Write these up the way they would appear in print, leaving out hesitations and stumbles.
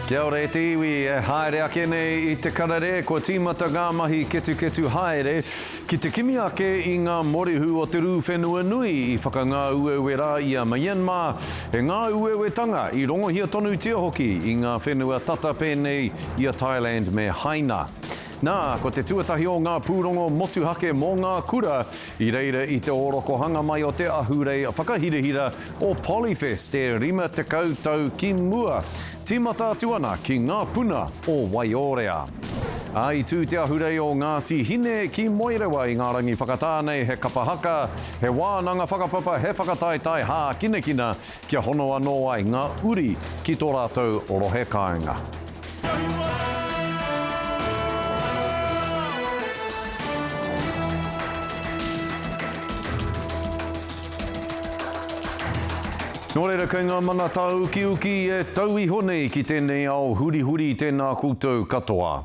Kia ora e te iwi e haere ake nei i te karere, kua tīmata ngā mahi ketuketu haere ki te kimi ake i ngā morihu o te rū whenua nui i whakangāueue rā i a Myanmar, he ngāueuetanga i rongohia tonutia hoki i ngā whenua tata pēnei i a Thailand me Haina. Nā, ko te tuatahi o ngā pūrongo motuhake mō ngā kura i reira i te ōrokohanga mai o te ahurei whakahirahira o Polyfest e 50 tau ki mua, tīmata atu ana ki ngā puna o Waiōrea. Ā, i tū te ahurei o Ngāti Hine ki Moerewa i ngā rangi whakatā nei he kapa haka, he wānanga whakapapa, he whakataetae hākinakina kia hono anō ai ngā uri ki tō rātou rohe kāinga. Nō reira, kei ngā mana tāukiuki e tau iho nei ki tēnei ao hurihuri tēnā koutou katoa.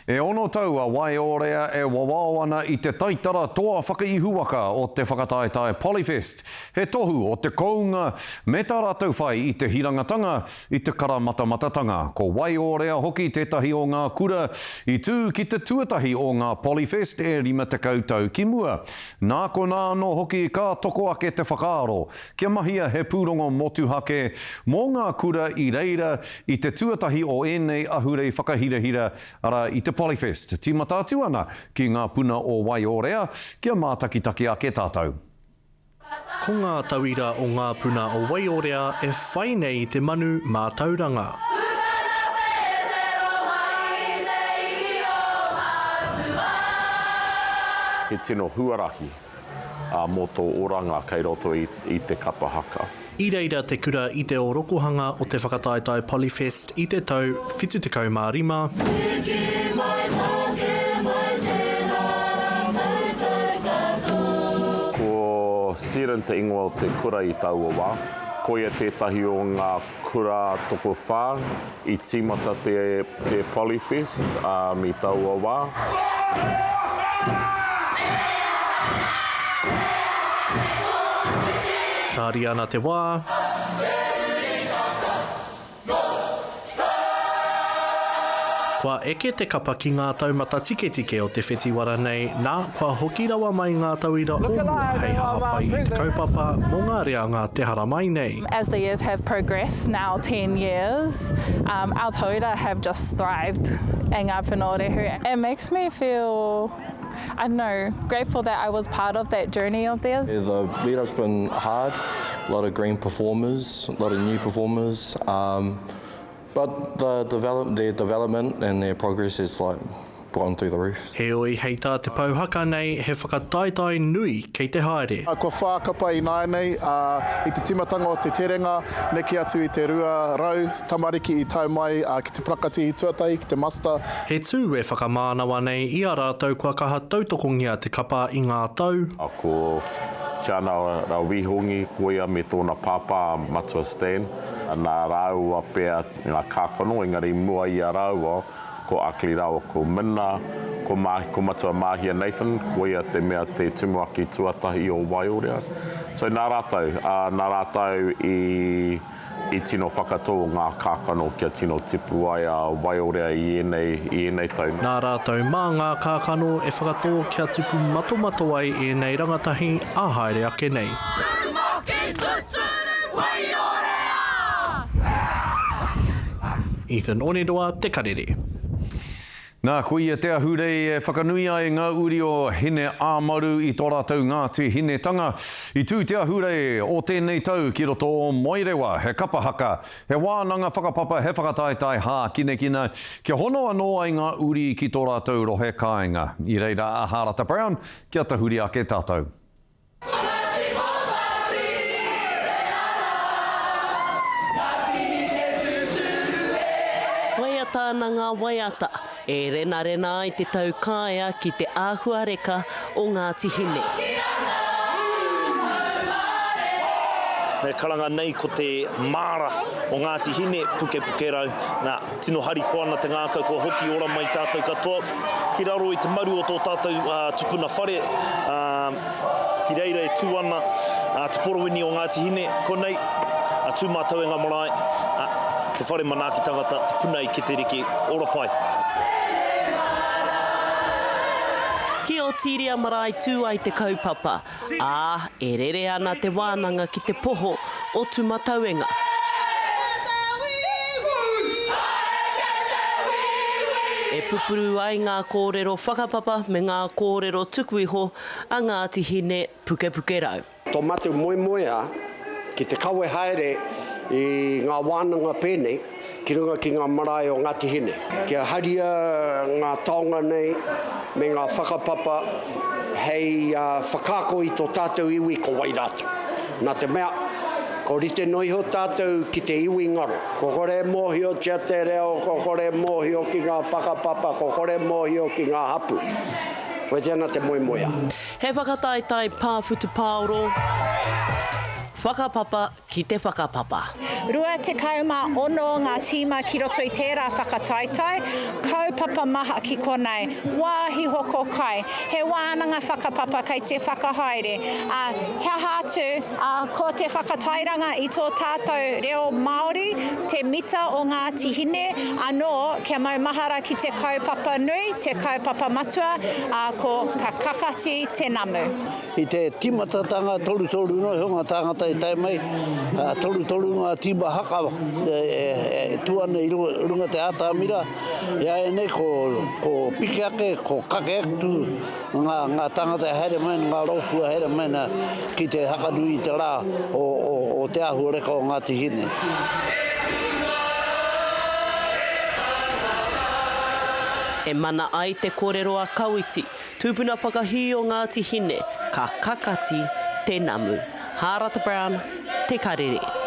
E ono tau a Waiōrea e wawao ana i te taitara toa whakaihuwaka o te whakataetae Polyfest, he tohu o te kounga me tā rātou whai i te hirangatanga i te karamatamatатanga. Ko Waiōrea hoki tētahi o ngā kura i tū ki te tuatahi o ngā Polyfest e 50 tau ki mua. Nā konā anō hoki ka toko ake te whakaaro kia mahia he pūrongo motuhake mō ngā kura i reira i te tuatahi o ēnei ahurei whakahirahira, arā, i te Polyfest. Tīmata atu ana ki ngā puna o Waiōrea kia mātakitaki ake tātou. Ko ngā tauira o ngā puna o Waiorea e whai nei i te manu mātauranga. He tino huarahi mō tō oranga kei roto i te kapa haka. I reira te kura i te ōrokohanga o te whakataetae Polyfest i te tau 75. Hiki mai, take mai, tēnā rā koutou katoa. Ko Seddon te ingoa o te kura i taua wā. Koia tētahi o ngā kura tokowhā i tīmata te te Polyfest i taua wā. Tāria ana te wā. Kua eke te kapa ki ngā taumata tiketike o te whetiwara nei, nā, kua hoki rawa mai ngā tauira o mua hei hāpai i te kaupapa mō ngā reanga te haramai nei. As the years have progressed, now 10 years, um, our tauira have just thrived in Ngā Puna o Rehu. It makes me feel, I don't know, grateful that I was part of that journey of theirs. The lead up's been hard, a lot of green performers, a lot of new performers, um, but the develop, their development and their progress is like gone through the roof. Heoi, hei tā te pou haka nei, he whakataetae nui kei te haere. Kua whākapa ināianei, ā, i te tīmatanga o te terenga, neke atu i te 200 tamariki i tae mai ki te parakatihi tuatahi, ki te muster. He tū e whakamānawa nei i a rātou kua kaha tautokongia te kapa i ngā tau. Ko Tiana Rawihongi, koia me tōna pāpā Matua Stan, nā rāua pea ngā kākano, engari i mua i a rāua, ko Ackley rāua ko Minna, ko ko Matua Māhia Nathan, koia te mea te tumuaki tuatahi o Waiorea. So nā rātou, ā, nā rātou i, i tino whakatō ngā kākano kia tino tipu ai a Waiorea i ēnei, i ēnei tau. Nā rātou mā ngā kākano e whakatō kia tupu matomato ai ēnei rangatahi ā haere ake nei. Rumoki tuturu Waiorea! Ethan Oneroa, Te Karere. Nā, koia te ahurei e whakanui ai ngā uri o Hine-ā-Maru i tō rātou Ngāti Hinetanga. I tū te ahurei o tēnei tau ki roto o Moerewa, he kapa haka, he wānanga whakapapa, he whakataetae hākinakina, kia hono anō ai ngā uri ki tō rātou rohe kāinga. I reira a Hārata Brown, kia tahuri ake tātou. Waiata ana ngā waiata e renarena ai te taukaea ki te āhuareka o Ngāti Hine. E karanga nei ko te māra o Ngāti Hine, Pukepukerau. Nā, tino harikoa ana te ngākau kua hoki ora mai tātou katoa ki raro i te maru o tō tātou tupuna whare, ā, ki reira e tū ana te porowini o Ngāti Hine, konei, a Tūmātauenga marae, ā. Te Whare Manaaki Tangata, Te Puna i Keteriki, ora pai! Ki Otiria marae tū ai te kaupapa, ā, e rere ana te wānanga ki te poho o Tūmatauenga. E pupuru ai ngā kōrero whakapapa me ngā kōrero tuku iho a Ngāti Hine Pukepukerau. Tō mātou moemoeā ki te kawe haere i ngā wānanga pēnei ki runga ki ngā marae o Ngāti Hine. Kia haria ngā taonga nei me ngā whakapapa hei whakaako i tō tātou iwi ko wai rātou. Nā te mea, ko rite noa iho tātou ki te iwi ngaro. Ko kore e mōhiotia te reo, ko kore e mōhio ki ngā whakapapa, ko kore e mōhio ki ngā hapū. Koia ana te moemoeā. He whakataetae pā whutupaoro, whakapapa ki te whakapapa. 26 ngā tīma ki roto i tērā whakataetae, kaupapa maha ki konei, wāhi hoko kai, he wānanga whakapapa kei te whakahaere, ā, he aha atu, ā, ko te whakatairanga i tō tātou reo Māori, te mita o Ngāti Hine, anō kia maumahara ki te kaupapa nui, te kaupapa matua, ā, ko Ka Kakati Te Namu. I te timatatanga torutoru noa iho ngā tāngata i tae mai, torutoru ngā tīma haka e tū ana i runga te atamira, i a ēnei ko piki ake, ko kake atu ngā tāngata e haere mai ana, ngā rōpū e haere mai ana ki te haka nui i te rā o te āhuareka o Ngāti Hine. E mana ai te korero a Kawiti, Tūpuna whakahī o Ngāti Hine, ka kakati te namu. Hārata Brown, Te Karere.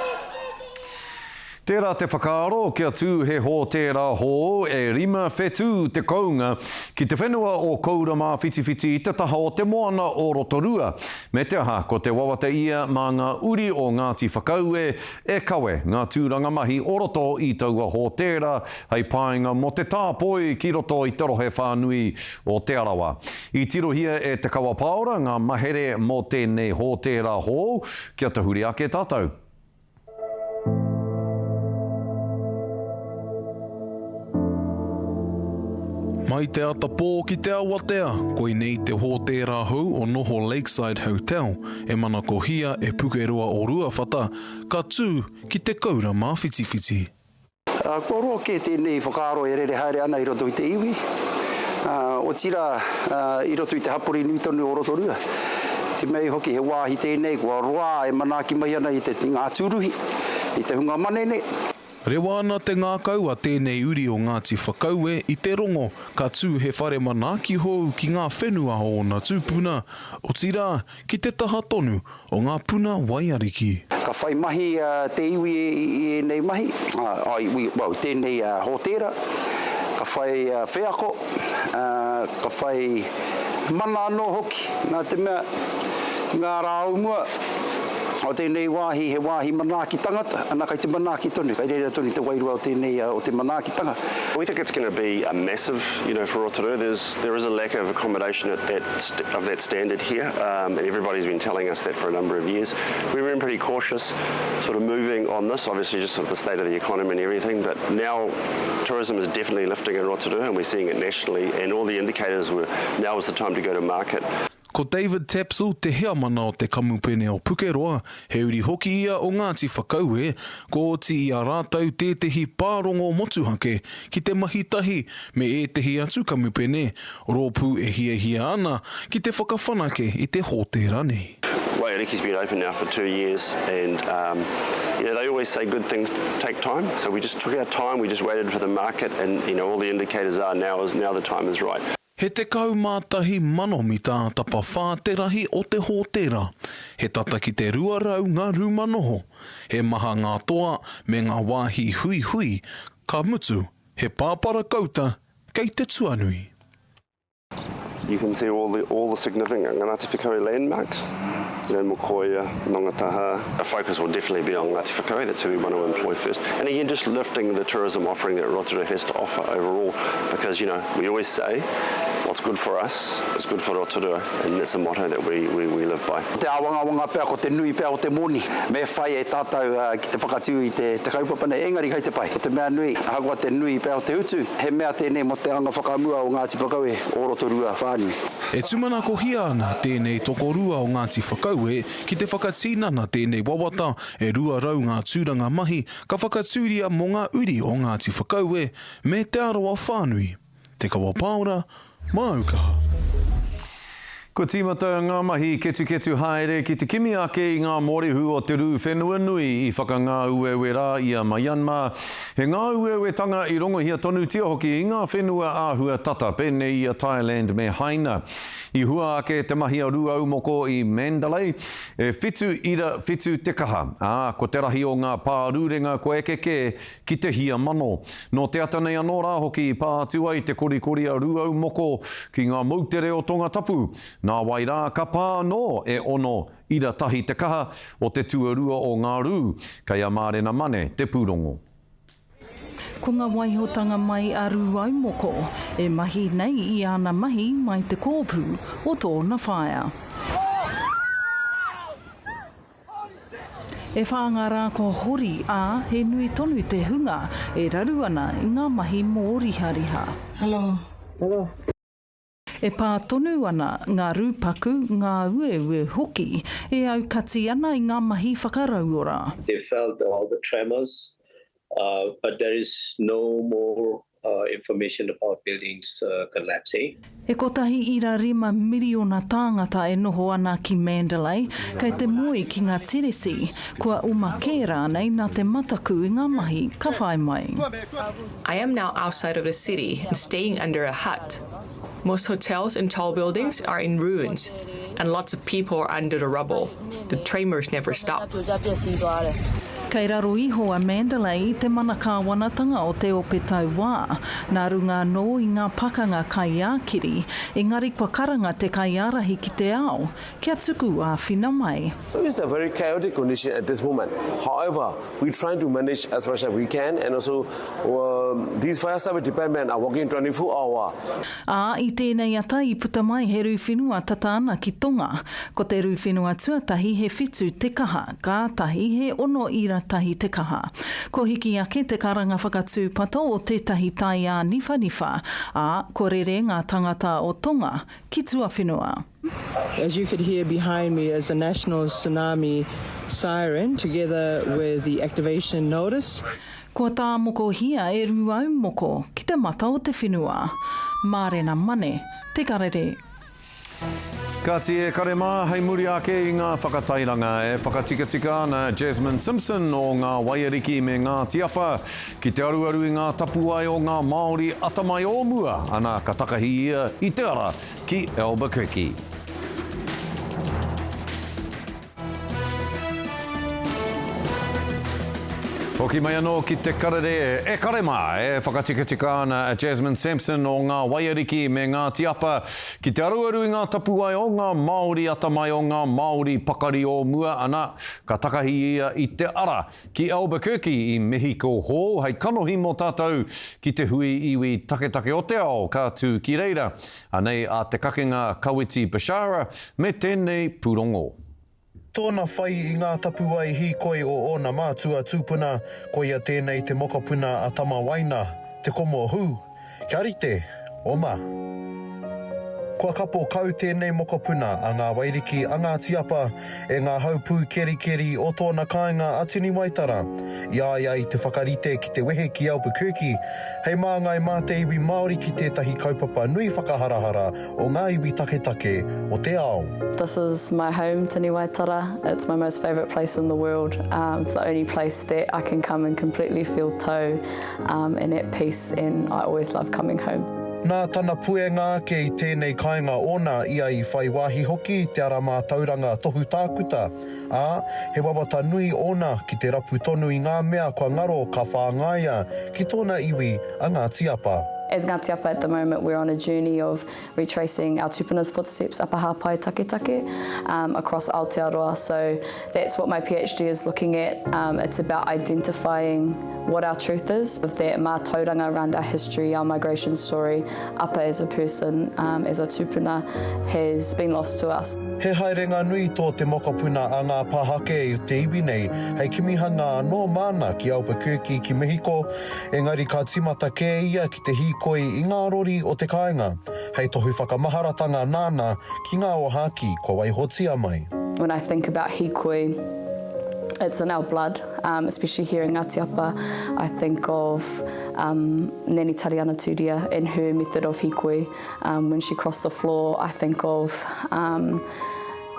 Tērā te whakaaro kia tū he hōtēra hou e rima whetū te kounga ki te whenua o Kouramāwhitiwhiti i te taha o te moana o Rotorua. Me te aha, ko te wawata ia mā ngā uri o Ngāti Whakaue e kawe ngā tūranga mahi o roto i taua hōtēra hei painga mō te tāpoi ki roto i te rohe whānui o Te Arawa. I tirohia e Te Kawa Paora ngā mahere mō tēnei hōtēra hou, kia tahuri ake tātou. Mai te ata pō ki te awatea, koinei te hōtēra hou o Noho Lakeside Hotel, e manakohia e Pukeroa Oruawhata, ka tū ki te koura māwhitiwhiti. Kua roa kē tēnei whakaaro e rere haere ana i roto i te iwi, otirā i roto i te hapori nui tonu o Rotorua. Te mea hoki he wāhi tēnei kua roa e manaaki mai ana i te ngā tūruhi, i te hunga manene. Rewa ana te ngākau a tēnei uri o Ngāti Whakaue i te rongo ka tū he whare manaaki hou ki ngā whenua o ōna tūpuna, otirā, ki te taha tonu o ngā puna waiariki. Ka whai mahi te iwi i ēnei mahi, well, i tēnei hōtēra, ka whai wheako, ka whai mana anō hoki, nā te mea, i ngā rā o mua, o tēnei wāhi he wāhi manaaki tangata, ana kai te manaaki tonu, kai reira tonu te wairua o tēnei, o te manaakitanga. We think it's going to be a massive, you know, for Rotorua, there's, there is a lack of accommodation at that of that standard here, um, and everybody's been telling us that for a number of years. We've been pretty cautious sort of moving on this, obviously just with the state of the economy and everything, but now tourism is definitely lifting in Rotorua and we're seeing it nationally, and all the indicators were now is the time to go to market. Ko David Tapsell te heamana o te Kamupene o Pukeroa, he uri hoki ia o Ngāti Whakaue, kua oti i a rātou tētehi pārongo motuhake ki te mahi tahi me ētehi atu kamupene, rōpū e hiahia ana ki te whakawhanake i te hōtēra nei. Waiariki's been open now for two years and um, you know, they always say good things take time, so we just took our time, we just waited for the market and you know, all the indicators are now is now the time is right. He 11 manomita tapawhā te rahi o te hōtēra. He tata ki te 200 ngā rūma noho. He maha ngā toa me ngā wāhi huihui, ka mutu, he pāpara kauta kei te tuanui. You can see all the all the significant Ngāti Whakaue landmarks. You know, Mokoia, Nongataha. Our focus will definitely be on Ngāti Whakaue, that's who we want to employ first. And again, just lifting the tourism offering that Rotorua has to offer overall, because, you know, we always say, what's good for us is good for Rotorua, and that's a motto that we, we, we live by. Te āwangawanga pea ko te nui pea o te moni me whai e tātou ki te whakatū i te kaupapa nei, engari kei te pai. Ko te mea nui, ahakoa te nui pea o te utu, he mea tēnei mō te anga whakamua o Ngāti Whakaue o Rotorua whānui. E tūmanakohia ana tēnei tokorua o Ngāti Whakaue ki te whakatinana tēnei wawata e 200 ngā tūranga mahi ka whakatūria mō ngā uri o Ngāti Whakaue me Te Arawa whānui. Te Kawa Paora, māu kaha. Kua tīmata ngā mahi ketuketu haere ki te kimi ake i ngā mōrehu o te rū whenua nui i whakangāueue rā i a Myanmar. He ngāueuetanga i rongohia tonutia hoki i ngā whenua āhua tata pēnei i a Thailand me Haina. I hua ake te mahi a Rūaumoko i Mandalay, e 7.7 te kaha, ā, ko te rahi o ngā pārurenga kua eke kē ki te hia mano. Nō te ata nei anō rā hoki i pā atu ai te korikori a Rūaumoko ki ngā moutere o Tongatapu. Nāwai rā ka pā anō e 6.1 te kaha o te tuarua o ngā rū. Kei a Mārena Mane te pūrongo. Ko ngā waihotanga mai a Rūaumoko e mahi nei i āna mahi mai te kōpū o tōna whaea. E whā ngā rā kua hori, ā, he nui tonu te hunga e raru ana i ngā mahi mōrihariha. Hello. Hello. E pā tonu ana ngā rūpaku, ngā ueue hoki, e aukati ana i ngā mahi whakarauora. They felt all the tremors, but there is no more information about buildings collapsing. E 1.5 miriona tāngata e noho ana ki Mandalay, kei te moe ki ngā teresi, kua oma kē rānei nā te mataku i ngā mahi ka whai mai. I am now outside of the city and staying under a hut. Most hotels and tall buildings are in ruins and lots of people are under the rubble. The tremors never stop. Kei raro iho a Mandalay i te mana kāwanatanga o te Ope Tauā, nā runga anō i ngā pakanga kai-ā-kiri, engari kua karanga te kaiārahi ki te ao kia tuku āwhina mai. It's a very chaotic condition at this moment. However, we trying to manage as much as we can and also these fire service department are working 24 hour. Ā, i tēnei ata i puta mai he rū whenua tata ana ki Tonga. Ko te rū whenua tuatahi he whitu te kaha, kātahi he 6.1 te kaha. Ko hiki ake te karanga whakatūpato o tētahi tai āniwhaniwha, ā, ko rere ngā tangata o Tonga ki tuawhenua. As you could hear behind me is a national tsunami siren together with the activation notice. Kua tāmokohia e Rūaumoko ki te mata o te whenua. Mārena Mane, Te Karere. Kāti e kare mā, hei muri ake i ngā whakatairanga e whakatikatika ana Jasmine Simpson o Ngā Waiariki me Ngāti Apa ki te aruaru i ngā tapuwae o ngā Māori atamai o mua, ana ka takahi ia i te ara ki Albuquerque. Hoki mai anō ki te karere e kare mā, e whakatikatika ana a Jasmine Sampson o Ngā Waiariki me Ngāti Apa ki te aruaru i ngā tapuwae o ngā Māori atamai o ngā Māori pakari o mua, ana, ka takahi ia i te ara ki Albuquerque i Mehiko Hall hei kanohi mō tātou ki te hui iwi taketake o te ao ka tū ki reira. Anei a Te Kakenga Kawiti Bashara me tēnei pūrongo. Tōna whai i ngā tapuwae hīkoi o ōna mātua tūpuna, koia tēnei te mokopuna a Tamawaina, te komo hū, kia rite, oma. Kua kapo kau tēnei mokopuna a Ngā Wairiki a Ngāti Apa e ngā hau pūkerikeri o tōna kāinga a Tiniwaitara, i a ia i te whakarite ki te wehe ki Albuquerque hei māngai mā te iwi Māori ki tētahi kaupapa nui whakaharahara o ngā iwi taketake o te ao. This is my home, Tini Waitara. It's my most favourite place in the world. Um, it's the only place that I can come and completely feel tau um, and at peace and I always love coming home. Nā tana puenga ake i tēnei kāinga ōna ia i whai wāhi hoki i te ara mātauranga tohu tākuta, ā, he wawata nui ōna ki te rapu tonu i ngā mea kua ngaro ka whāngaia ki tōna iwi a Ngāti Apa. As Ngāti Apa at the moment, we're on a journey of retracing our tupuna's footsteps, Apa Hāpai Taketake, um, across Aotearoa. So that's what my PhD is looking at. Um, it's about identifying what our truth is, with that mātauranga around our history, our migration story, Apa as a person, um, as a tupuna, has been lost to us. He haerenga nui tō te mokopuna a ngā pāhake i te iwi nei hei kimihanga anō māna ki Albuquerque ki Mehiko, engari ka tīmata kē ia ki te hīkoi i ngā rori o te kāinga, hei tohu whakamaharatanga nāna ki ngā ōhākī kua waihotia mai. When I think about hīkoi, it's in our blood, um, especially here in Ngāti Apa, I think of um, Nanny Tariana Turia and her method of hīkoi. Um, when she crossed the floor, I think of um,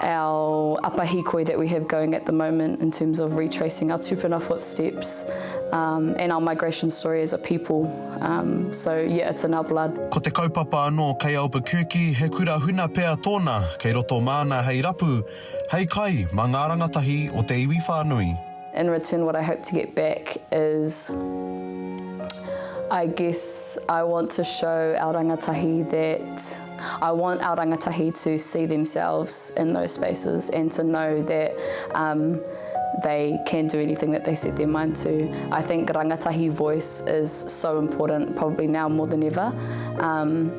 our apa hīkoi that we have going at the moment in terms of retracing our tupuna footsteps um, and our migration story as a people. Um, so yeah, it's in our blood. Ko te kaupapa anō kei Albuquerque he kura huna pea tōna, kei roto māna hei rapu, hei kai mā ngā rangatahi o te iwi whānui. In return what I hope to get back is I guess I want to show our rangatahi that I want our rangatahi to see themselves in those spaces and to know that um, they can do anything that they set their mind to. I think rangatahi voice is so important, probably now more than ever. Um,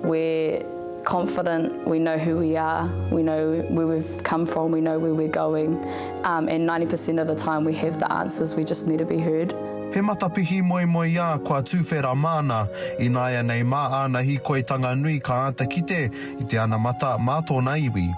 we're confident, we know who we are, we know where we've come from, we know where we're going, um, and 90% of the time we have the answers, we just need to be heard. He matapihi moemoeā kua tuwhera māna, ināianei mā āna hīkoitanga nui ka āta kite i te anamata mā tōna iwi.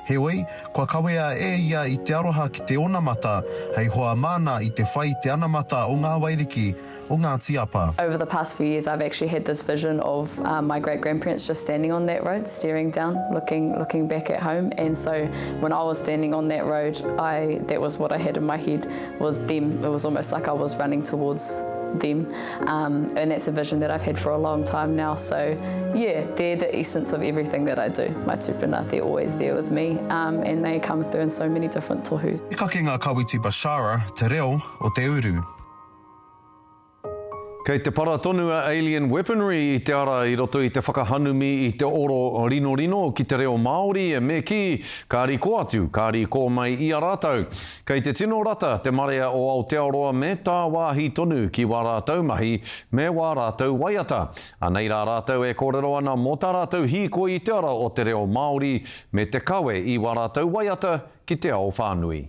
Heoi, kua kawea e ia i te aroha ki te onamata, hei hoa māna i te whai i te anamata o ngā wairiki o Ngāti Apa. Over the past few years I've actually had this vision of um, my great-grandparents just standing on that road, staring down, looking, looking back at home. And so when I was standing on that road, I, that was what I had in my head, was them. It was almost like I was running towards them. Um, and that's a vision that I've had for a long time now. So yeah, they're the essence of everything that I do. My tupuna, they're always there with me um, and they come through in so many different tohu. Te kakenga Kawiti Bashara, te reo o te uru. Kei te para tonu a Alien Weaponry i te ara i roto i te whakahanumi i te oro rinorino ki te reo Māori, me kī, ka riko atu, ka riko mai i a rātou. Kei te tino rata te marea o Aotearoa me tāwāhi tonu ki wā rātou mahi me wā rātou waiata. Anei rā rātou e kōrero ana mō tā rātou hīkoi i te ara o te reo Māori me te kawe i wā rātou waiata ki te ao whānui.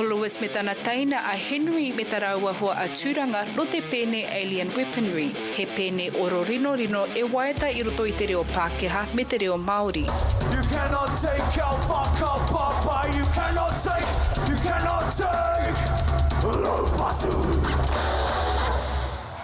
Ko Lewis me tana teina a Henry me ta raua hoa a Turanga no te pēne Alien Weaponry, he pēne oro rinorino e waiata i roto i te reo Pākehā me te reo Māori. You cannot take our whakapapa, you cannot take, you cannot take Raupatu.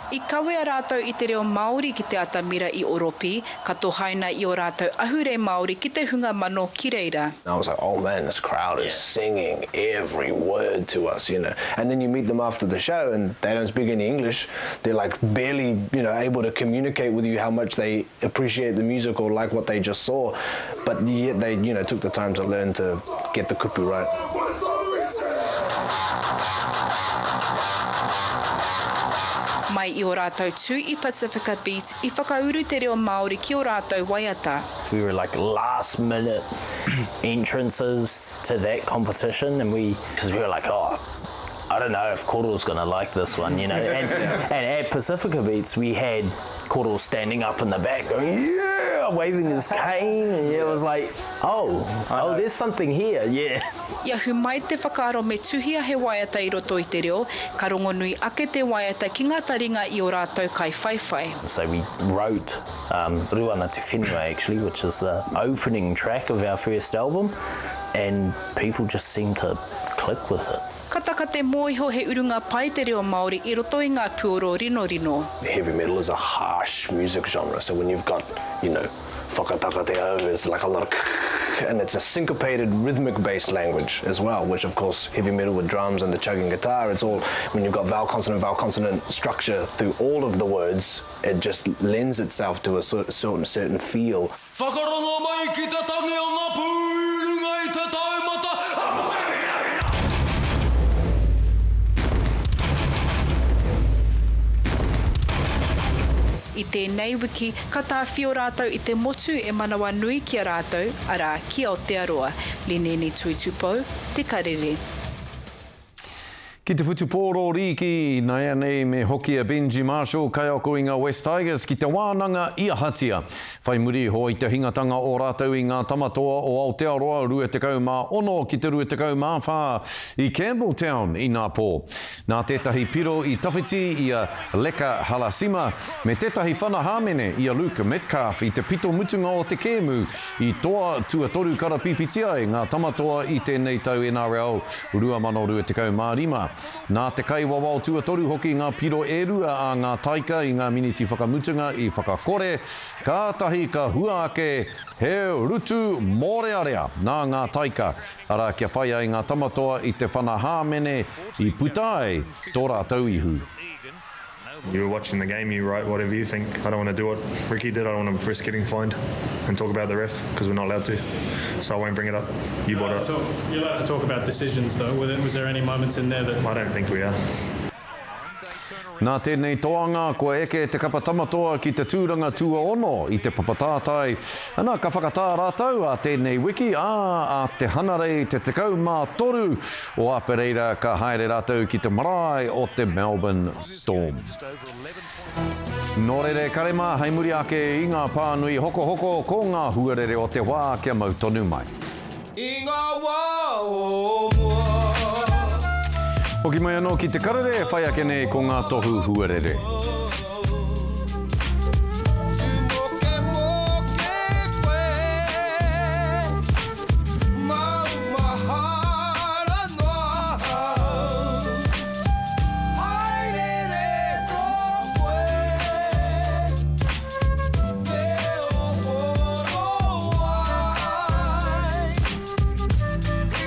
I kawea rātou i te reo Māori ki te atamira i Oropi, ka tohaina i ō rātou ahurei Māori ki te hunga mano ki reira. I was like, oh man, this crowd is singing every word to us, you know. And then you meet them after the show and they don't speak any English. They're like barely, you know, able to communicate with you how much they appreciate the music or like what they just saw. But yet they, you know, took the time to learn to get the kupu right. Mai i ō rātou tū i Pasifika Beat i whakauru te reo Māori ki ō rātou waiata. We were like last minute entrances to that competition and we, because we were like, oh, I don't know if Koro's going to like this one, you know. And, and at Pacifica Beats, we had Koro standing up in the back going, yeah, waving his cane. And it was like, oh, oh, there's something here, yeah. I ahu mai te whakaaro me tuhia he waiata i roto i te reo, ka rongonui ake te waiata ki ngā taringa i ō rātou kaiwhaiwhai. So we wrote um, Ruana Te Whenua, actually, which is the opening track of our first album, and people just seemed to click with it. Ka taka te mōhio he urunga pai te reo Māori i roto i ngā puoro rinorino. Heavy metal is a harsh music genre, so when you've got, you know, whakataka te au, it's like a lot of and it's a syncopated rhythmic-based language as well, which of course heavy metal with drums and the chugging guitar, it's all, when you've got vowel consonant, vowel consonant structure through all of the words, it just lends itself to a certain, certain feel. Whakarongo mai ki te tangi o ngā pū i runga i te taumata a Pukehinahina! I tēnei wiki, ka tāwhio rātou i te motu e manawanui ki a rātou, arā, ki Aotearoa. Lineni Tuitupou, Te Karere. Ki te whutupōro rīki, naianei me hoki a Benji Marshall, kaiako i ngā West Tigers, ki te wānanga i ahatia. Whai muri iho i te hingatanga o rātou i ngā tamatoa o Aotearoa 26 ki te 24 i Campbelltown inapō. Nā tētahi piro i tawhiti i a Leka Halasima me tētahi whana hāmene i a Luke Metcalf i te pito mutunga o te kēmu i toa tuatoru karapīpiti ai ngā tamatoa i tēnei tau NRL 2025. Nā te kaiwawao tuatoru hoki ngā piro e rua a ngā Taika i ngā miniti whakamutunga i whakakore, kātahi ka hua ake he rutu mōrearea nā ngā Taika, arā kia whai ai ngā tamatoa i te whana hāmene i puta ai tō rātou ihu. You were watching the game, you write whatever you think. I don't want to do what Ricky did. I don't want to risk getting fined and talk about the ref because we're not allowed to. So I won't bring it up. You brought it up. Talk, you're allowed to talk about decisions, though. Were there, was there any moments in there that... I don't think we are. Nā tēnei toanga, kua eke te kapa tamatoa ki te tūranga tuaono i te papatātai. Ana, ka whakatā rātou ā tēnei wiki, ā, ā te Hanarei te 13 o Apereira ka haere rātou ki te marae o te Melbourne Storm. Nō reira e kare mā, hei muri ake i ngā pānui hokohoko ko ngā huarere o te wā kia mau tonu mai. I ngā wā o mua. Hoki mai anō ki te karere e whai ake nei ko ngā tohu huarere. Maumahara noa au, haerere tō koe, te oporoai,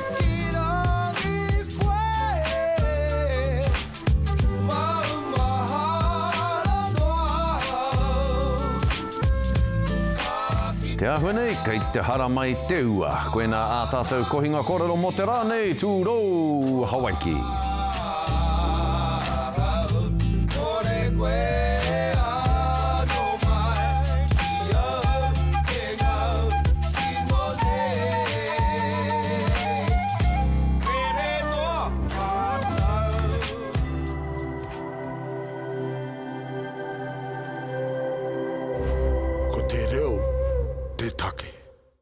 Ikirangi koe, maumahara noa au. Te āhua nei, kei te haramai te ua. Koinā ā tātou kohinga kōrero mō te rā nei, tūrou Hawaiki.